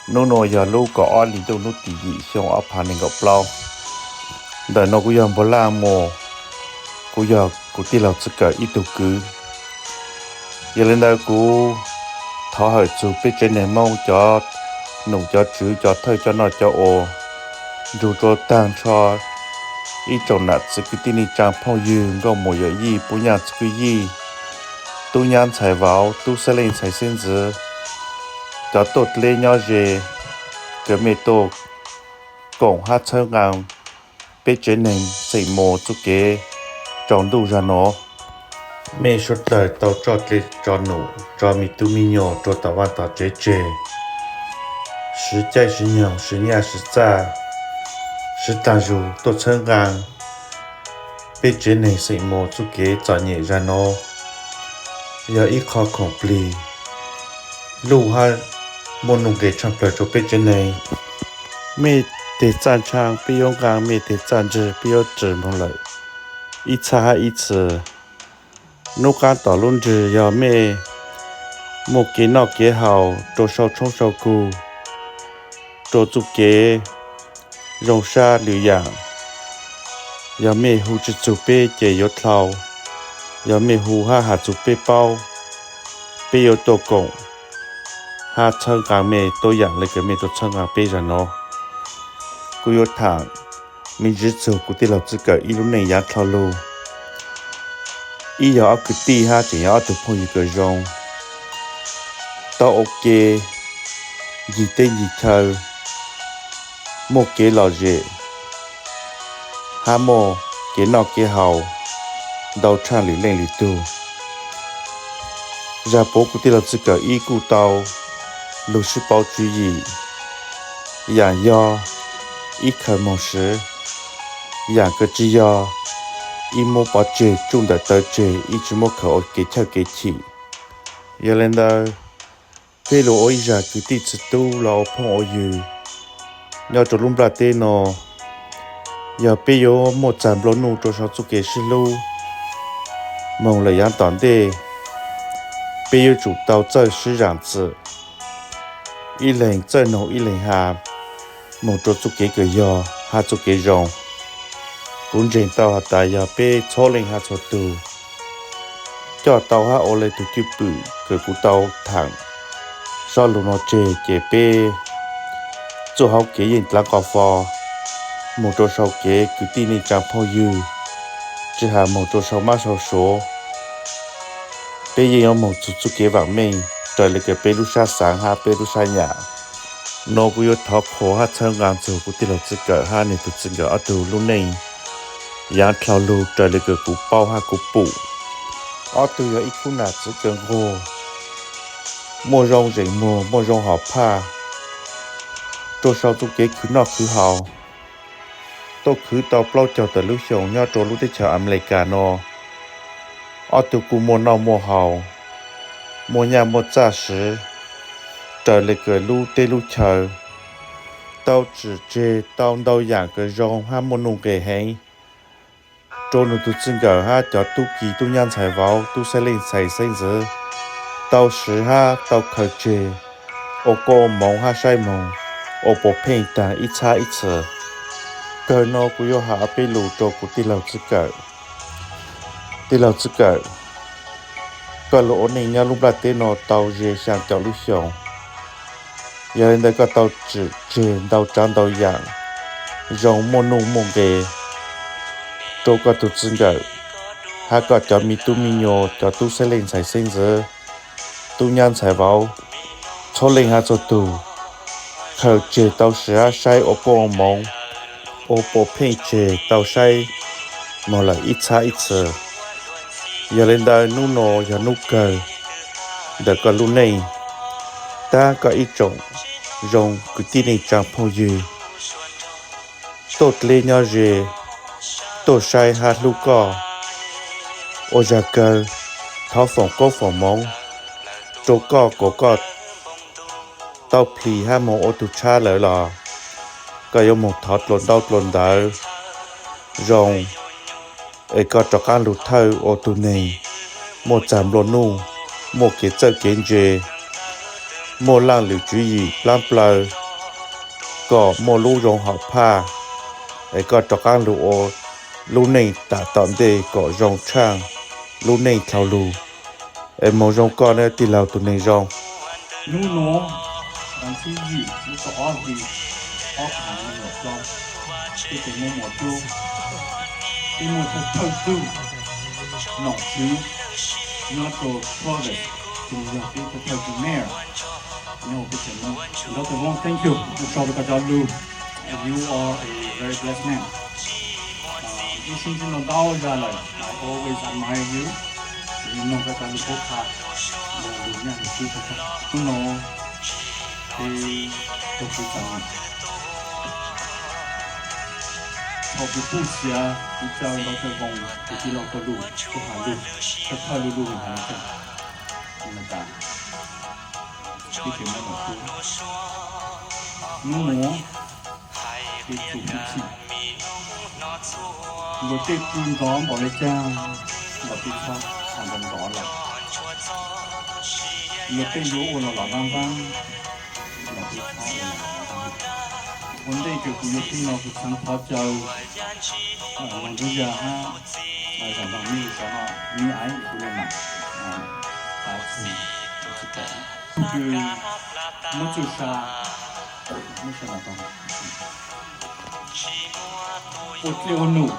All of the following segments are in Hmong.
Hnub nuav yog lub kaum ob hli ntuj hnub tim yim xyoo ob phav nees nkaum plaub. Ntawm nuav kuv yog Npuag Laj Mus, kuv yog kuv tij laug Txwj Kawm ib tug kwv. Yog li ntawd kuv thov hawm txug peb tsev neeg Moob cov num cov tswv cov thawj cov noj cov ua, nrug rua taag nrho ib tsoom nam txiv kwv tij neej tsaa phooj ywg nkauj muam yawm yij puj nyaaj txwv kwv yij, tub nyab ntxhais vauv tub xeeb leej ntxhais xeeb ntxwv, cov tuaj dleb nyob ze, kws mej tuaj koom hab txhawb nqaa peb tsev neeg xeem Mus txuj kev tsaus ntuj zag nuav. Mej suav dlawg tau tso dlej tso num tso me tub me nyuam rua tom vaaj tom tsev tseg, swv caij swv nyoog swv nyaj swv txaj, swv taag zug tuaj txhawb nqaa peb tsev neeg xeem Mus txuj kev txom nyem zag nuav. Yog ib qho khoom plig luj hab muaj nuj nqes tshaaj plawg rua peb tsev neeg. Mej teg txaj ntshaa peb yuav nqaa, mej teg txaj ntswg peb yuav ris moog lawm ib txhab hab ib txhis. Nub qaab tom lub ntswg yog mej muaj kev noj kev haus rua sau tshoob sau kug, rua txuj kev zoo sab lwm yaam. Yog mej hu tsi txug peb ces yuav dlhau, yog mej hu hab has txug peb paub, peb yuav tuaj koom hab txhawb nqaa mej tuab yaam le kws mej tuaj txhawb nqaa peb zag nuav. Kuv yuav thaam me ntsiv txug kuv tij laug Txwj Kawm ib lub neej yaav dlhau lug. Ib yog ob kwv tij hab tseem yog ob tug phooj ywg kws zoo, tau ua ke ncig teb ncig chaw, muaj kev lom zem hab muaj kev noj kev haus ntau tshaaj lwm leej lwm tug. Zag puav kuv tij laug Txwj Kawm ib kuj tau lug sib paub tswv yim, yaam yog ib khaws moog swv, yaam kws tsi yog ib muab pov tseg tsuj ntawm taw tseg ib tsi muab khaws ua kev chawj kev chim. Yog le ntawd, peb lug ua ib zag kwv tij txiv tub los ua phooj ua ywg nyob rua lub nplaj teb nuav, yog peb yuav muaj txag nplua nuj rua sau txuj kev sib hlub moog lawm yaav tom ntej, peb yuav tsum tau txawj sib zaam txim, ib leeg txawj noog ib leeg has moog rua txuj kev kws yog hab txuj kev zoo. Kuv ntseeg tau has tas yog peb txhua leej hab txhua tug coj tau hab ua le tug cwj pwm kws kuv tau thaam zoj lug nuav tseg ces peb txuj hauv kev yeej dlaav qo fo moog rua sau kev kwv tij neej tsaa phooj ywg, tsi has moog rua sau mab sau suav, peb yeej yuav moog txug txuj kev vaam meej raws le kws peb lub sab xaav hab peb lub sab nyam. Nuav kuv yuav thov qhuas hab txhawb nqaa txug kuv tij laug Txwj Kawm hab nwg tug txwj nkawm ob tug lub neej yaav dlhau lug raws le kws kuv paub hab kuv pum. Ob tug yog ib khub nam txiv kawg nqug, muaj zoo zeem muag muaj zoo hom phaj rua sau txuj kev khwv noj khwv haus, tuaj khwv tau plaub caug tawm lub xyoos nyob rua lub teb chaws Amelikas nuav. Ob tug kuj muaj noj muaj haus, muaj nyaj muaj txaj swv raws le kws lub teb lub chaw, tau tsim tseg tau ntau yaam kws zoo hab muaj nuj nqes heev rua nwg tug txwj nkawm hab cov tub ki tub nyab ntxhais vauv tub xeeb leej ntxhais xeeb ntxwv tau swv hab tau khaws tseg ua koob ua moov hab saib moog ua puas pheej taag ib txhab ib txhis. Kawg nuav kuv yuav has peb lug rua kuv tij laug Txwj Kawm. Tij laug Txwj Kawm, koj lug ua neej nyob lub nplaj teb nuav tau ze xyaa caum lub xyoos. Yog le ntawd koj tau tsim tseg ntau tsaav ntau yaam zoo muaj nuj muaj nqes rua koj tug txwj nkawm hab koj cov me tub me nyuam, cov tub xeeb leej ntxhais xeeb ntxwv, tub nyab ntxhais vauv, txhua leej hab txhua tug khaws tseg tau swv hab saib ua koob ua moov, ua puas pheej tseg tau saib moog lawm ib txhab ib txhis. Yog le ntawd nub nuav yog nub kawg ntawm koj lub neej, tab koj ib tsoom zoo kwv tij neej tsaa phooj ywg tuaj dleb nyob ze, tuaj saib hab hlub koj. Ua zag kawg, thov foom koob foom moov rua koj kom koj tau plhis hab moog ua tug tshab lawm los koj yuav moog thov dlua ntaub dlua ntawv zoo, es koj rov qaab lug thawj ua tug neeg muaj txag nplua nuj, muaj kev txawj kev ntse, muaj laaj lwm tswv yim plaab plawg, kom muaj lub zoo hom phaj, es koj rov qab los ua lub neej tam tom ntej kom zoo tshaj lub neej dhau lug. Es moog zoo koj nawb tij laug tus neeg zoo. Hnub nuav, vas thib yim lub kaum ob hli ob phav nees nkaum plaub, peb ces muaj muam cub, peb muaj thawj thawj tug nom tswv nyob rau province, tus yog peb thawj thawj tug mayor nyob hauv peb tsev Moob. Doctor Wong, thank you, ua tsaug rau koj cov lug. You are a very blessed man. Ib sib ntsib ntau ntau zag lawm, I always admire you. Yug noog koj cov lug qub qha, lug nyaj lug kub rau koj. Hnub no peb tug kwv tij txom nyem, thaum kuv pub siav kuv caw Doctor Wong tus tij laug tuaj lug, tuaj has lug, thawj thawj lug lug has lug caag, tas peb tsev Moob nom tswv. Hnub nuav peb txum peb chim, luag tej pw ntxov npaum le caag los peb txhob has ntxov ntxov lawm. Luag tej yuav ua los los npaab npaab los peb txhob ua los los npaab npaab. Ua ntej kws kuv yuav pib no kuv xaav thov caw Loog Ntsuab Yaj hab Zaam Vaaj Mib sawv hab, Mib Aiv kuv le maam tas txug tsis tau kws muab txuj sa, muab sa los tau ua dlej ua num,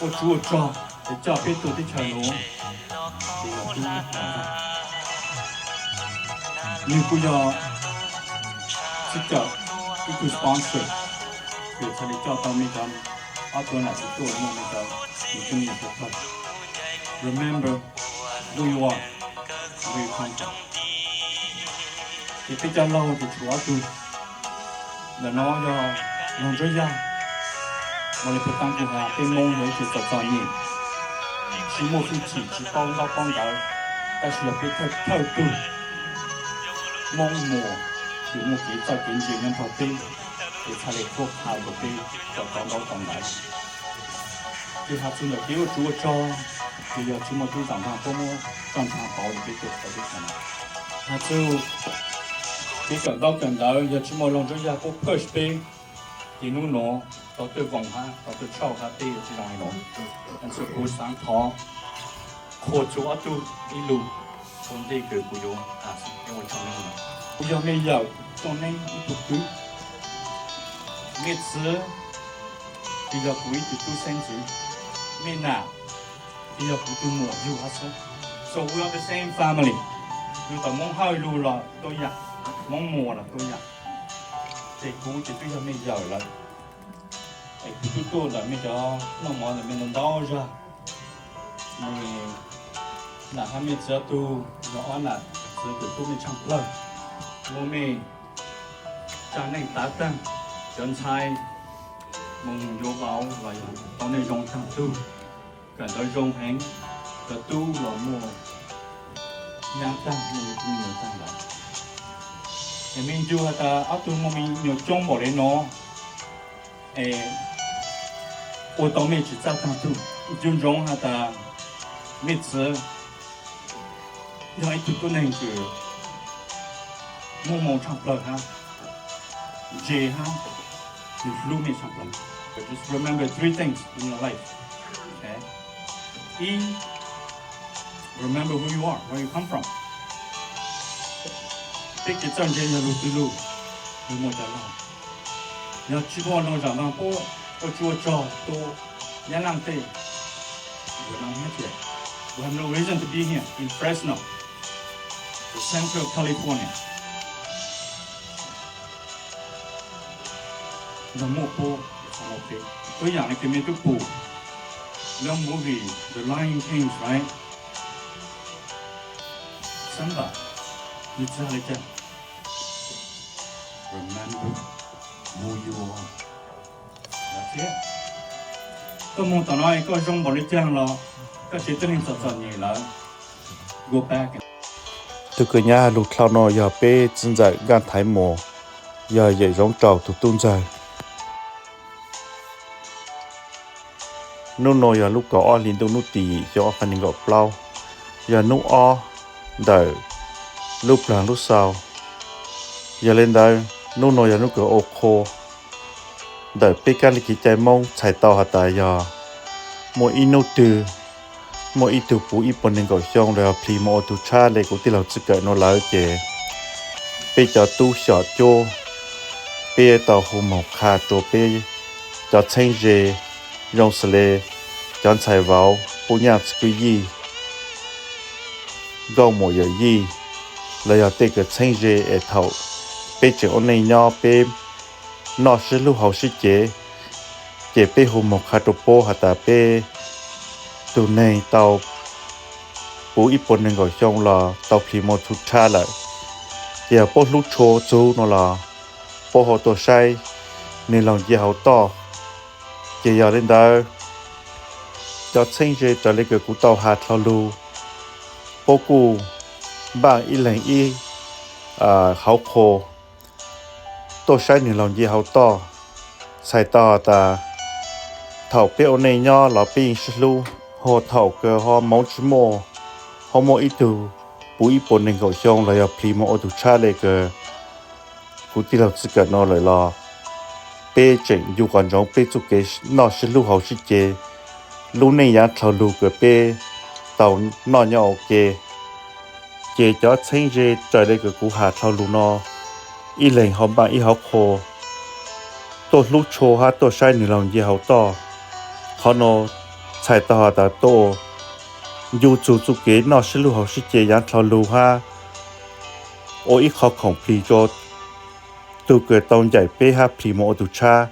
ua tsov ua rog es coj peb tuaj teb chaws nuav. Ces yog tub Zaam Vaaj, nwg kuj yog sib cawm ib tug sponsor kws txhaj le coj tau mej cov ob tug nam txiv tuaj, muaj mej cov nus tub nus tub thawj. Remember who you are, where you come from. Ces peb cov laug ces tshuav ob tug. Ntawm no yog Loog Ntsuab Yaj, ua le puag ta kuv has peb Moob yog ib tug txom txom nyem, tsis muaj hwj chim, tsis paub ntaub paub ntawv, tab sis yog peb thawj thawj tug Moob muam kws muaj kev txawj kev ntse nyob nrog peb, ces txhaj le qhuab qha rau peb kom tau ntaub tau ntawv. Ces has txug ntawm kev ua tsov ua rog, ces yog tsis muaj tub Zaam Vaaj puab muab txoj ntsha pauv rau peb tuaj teb chaws no. Has txug kev kawm ntaub kawm ntawv, yog tsis muaj Loog Ntsuab Yaj puab push peb, ces hnub nuav tau tuaj voos hab tau tuaj tshauj hab peb yuav tsis zoo li nuav. Has txug kuv xaav thov qhuas txug ob tug ib lug ua ntej kws kuv yuav has ua tsaug le nuav. Kuv yog mej yawm Tooj Neeb ib tug kwv. Mej txiv ces yog kuv ib tug tub xeeb ntxwv. Mej nam ces yog kuv tug muam yug hab xwb. So we are the same family. Yug tau Moob Hawj lug los tuab yaam, Moob Muas los tuab yaam. Ces kuv ces twb yog mej yawm lawm. Es kuv twb tuaj ntawm mej cov noj mov ntawm mej ntau ntau zag. Nam hab mej txiv ob tug yog ob nam txiv kws hlub mej tshaj plawg, muab mej tsaa neej tav taag, cov ntxhais moog yuav vauv los yog tau neej zoo taag tug, kawm ntawv zoo heev, cov tub los muaj nyab taag, muaj me tub me nyuam taag lawm. Es mej ncu has tas ob tug muaj me nyuam coob npaum le nuav, es ua tau mej tsis txawj taag tug. Ncu ntsoov has tas mej txiv yog ib tug tuab neeg kws muaj moo tshaj plawg hab, ntse hab, nws hlub mej tshaj plawg. But just remember three things in your life. Okay? Ib, remember who you are, where you come from. Peb kev txawj ntse yog lug twg lug, lug muaj cov laug. Yog tsis muaj Loog Zaam Vaaj puab ua tsov ua rog tuaj Nyab Laaj tej, we have no reason to be here in Fresno, the center of California. Yog muaj puab, tuab yaam le kws mej tub pum lub movie The Lion King, right? Simba, nws txhaj le caag? Remember who you are. Koj moog tom no koj zoo npaum le caag los koj tsev tuab neeg txom txom nyem lawm, go back. Tug kws nyab lug dlhau no yog peb txiv ntxawm Nkaaj Thaiv Muas, yog yawm Zoov Rau tug tub ntxawg. Nub nua yog lub kaum ob hli ntuj nub tim xyoo ob phav nees nkaum plaub, yog nub ob ntawm lub plaag lub xaus. Yog le ntawd, nub nua yog nub kws ua qhua, ntawm peb kab li kev cai Hmoob txhais tau has tas yog muaj ib hnub twg muaj ib tug puv ib puas nees nkaum xyoo los yog plhis mus ua tus tshab li kuv tij laug txij kawm no lawm ces peb cov tub xyom cuab, peb tau hu moog qha rua peb cov txheeb ze, zoo xws le cov ntxhais vauv, puj nyaj txiv kwj yij, nkauj muam yawm yij, los yog tej kws txheeb ze es thaum peb tseem ua neej nyob peb noj sib hlub haus sib cev, ces peb hu moog qha rua puab has tas peb tug neeg tau puv ib puas nees nkaum xyoo los tau plhis mus ua tus tshab lawm. Ces yog puab hlub tshua txug no los puab ho tuaj saib nwg laug nce hauv toj. Ces yog li ntawd, cov txheeb ze raws li kws kuv tau has dlhau lug, puab kuj npaaj ib leeg ib hauv qhua tuaj saib nwg laug nce hauv toj. Txhais tau has tas thaum peb ua neej nyob los peb yeej sib hlub, ho thaum kws ho moov tsi muaj, ho muaj ib tug puv ib puas nees nkaum xyoo los yog plhis mus ua tus tshab li kws kuv tij laug txij kawm no lawm los peb tseem ncu qhov ntsoov peb txuj kev noj sib hlub haus sib cev, lub neej yaav dlhau lug kws peb tau noj nyob ua ke. Ces cov txheeb ze raws li kws kuv has dlhau lug no, ib leeg ho npaaj ib hauv qhua tuaj hlub tshua hab tuaj saib nwg laug nce hauv toj. Qhov no txhais tau has tas tuaj ncu txug txuj kev noj sib hlub haus sib cev yaav dlhau lug hab ua ib qho khoom plhis rua tug kws tau ncaim peb hab plhis moog ua tug tshab,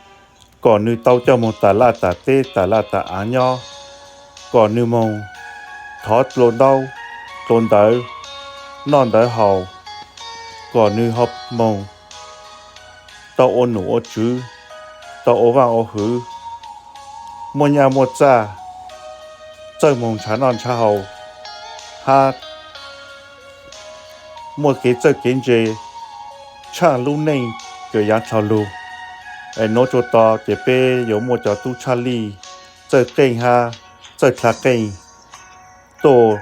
kom nwg tau coj moog tas laj tas teb tas laj tas aav nyob, kom nwg moog thov dlua ntaub dlua ntawv, noj ntawv haus, kom nwg ho moog tau ua num ua tswv, tau ua vaaj ua hwv, muaj nyaj muaj txaj, txawj moog nrhav noj nrhav haus, hab muaj kev txawj kev ntse, tshaaj lub neej kws yaav dlhau lug. Es nuav tsuas tod ces peb yuav muaj cov tub tshaj lij txawj qeej hab txawj dlha qeej tuaj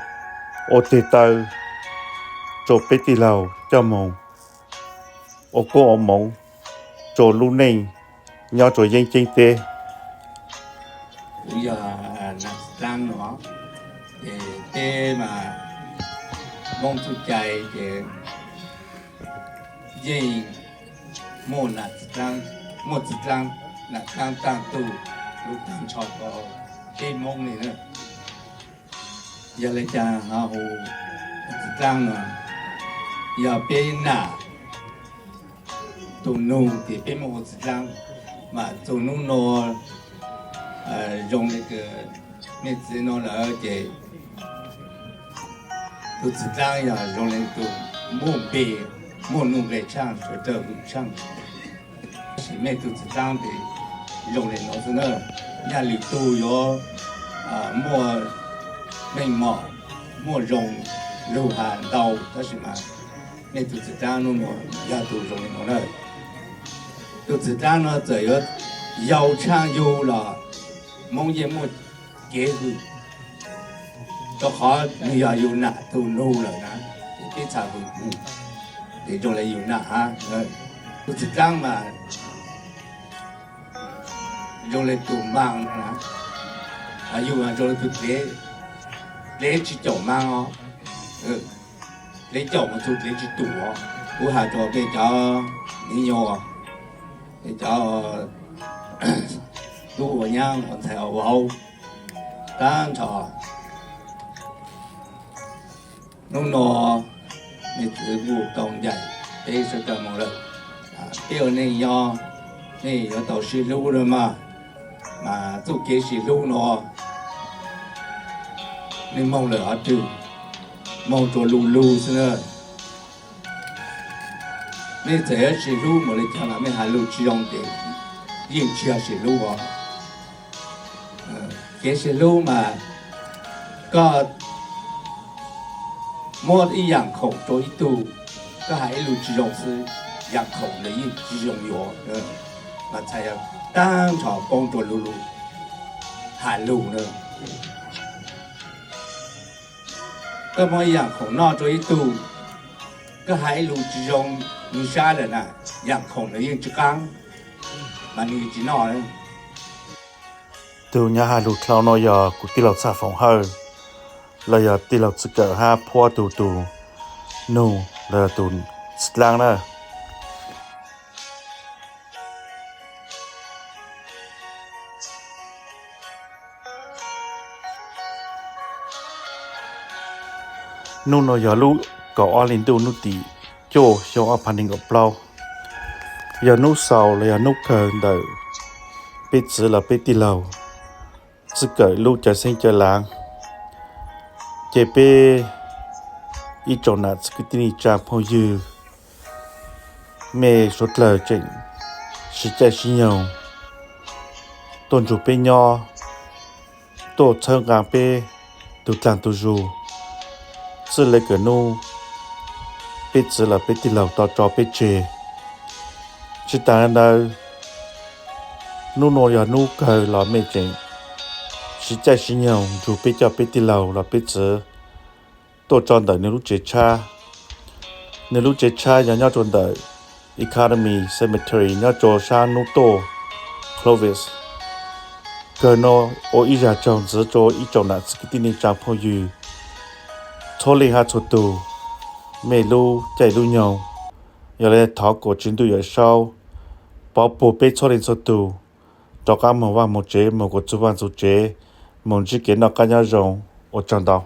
ua tes taw rua peb tij laug coj moog ua koob ua moov rua lub neej nyob rua yeeb ceeb teb. Kuv yog Nam Txwv Dlaab no, ces peb mas Moob txuj cai ces yeej muaj Nam Txwv Dlaab, muaj Txwv Dlaab, Nam Dlaab taag tug lug taag nrho rua peb Moob le na. Yog le caag ho hu Txwv Dlaab no? Yog peb nam tug nug ces peb muaj hu Txwv Dlaab, mas txug nub nua zoo le kws mej txiv nua lawm ces tug Txwv Dlaab yog zoo le tug muaj npe, muaj nuj nqes tshaaj, suav dlawg hwm tshaaj. Tab sis mej tug Txwv Dlaab tes zoo le nuav xwb na, nyaj lwm tug yuav muaj meej mom, muaj zoo lug has ntau, tab sis mas mej tug Txwv Dlaab nub nua yog tug zoo le nuav na. Tug Txwv Dlaab no txawm yuav yau tshaaj yug los Moob yeej muaj kev hwm, rua qhov nwg yog yug nam tug nug lawm na, ces peb txhaj hwm nug, ces zoo le yug nam hab. Tug Txwv Dlaab mas zoo le tug maas, yug zoo le tug dlev, dlev tsis caum maas os, dlev caum mas tug dlev tsis tum os. Kuv has rua peb cov niam nyuas, peb cov tub ua nyaab ua ntxhais ua vauv taag nrho. Nub nua mej txwv kuj tau ncaim peb sawv dlawg moog lawm. Peb ua neej nyob, mej yuav tau sib hlub lawm mas, mas txuj kev sib hlub nua mej moog lawm hov twg, moog rua lug lug xwb na. Mej txawm yuav sib hlub npaum le caag los mej has lug tsis zoo ces yeej tsis yog sib hlub os. Kev sib hlub mas koj muab ib yaam khoom rua ib tug, koj has ib lug tsis zoo xwb, yaam khoom ntawd yeej tsis zoo yuav, mas txhais yog taag nrho poob rua lug lug has lug na. Koj muab ib yaam khoom noj rua ib tug, koj has ib lug tsis zoo nwg sab lawm na, yaam khoom ntawd yeej tsis qaab. Tus nyob hais lus dlhau no yog kuv tij laug Txhaj Foom Hawj, los yog tij laug Txwj Kawm hab Phuab tug tus nug los yog tus txwj dlaab na. Hnub no yog lub kaum ob hli ntuj hnub tim cuaj xyoo ob phav nees nkaum plaub, yog hnub xaus los yog hnub kawg ntawm peb txwv los peb tij laug Txwj Kawm lub cawv xeeb cawv laav. Ces peb ib tsoom nam txiv kwv tij neej tsaa phooj ywg, mej suav dlawg tseem sib caij sib nyoog tuaj nrug peb nyob, tuaj txhawb nqaa peb tug dlaag tug zug. Txij le kawm nub peb txwv los peb tij laug tau tso peb tseg. Tsi taag le ntawd, hnub nuav yog hnub kawg los mej tseem sib caij sib nyoog nrug peb coj peb tij laug los peb txwv tuaj tso ntawm nwg lub tsev tshab. Nwg lub tsev tshab yog nyob rua ntawm Economy Cemetery nyob rua saab nub tuaj Clovis. Kawg nuav ua ib zag tsaug ntxiv rua ib tsoom nam txiv kwv tij neej tsaa phooj ywg txhua leej hab txhua tug, mej lub caij lub nyoog. Yog le thov kuas Tswv Ntuj Yawm Saub pov puag peb txhua leej txhua tug rov qaab moog vaaj moog tsev, moog kuas txug vaaj txug tsev, moog ntsib kev noj qaab nyob zoo. Ua tsaug ntau.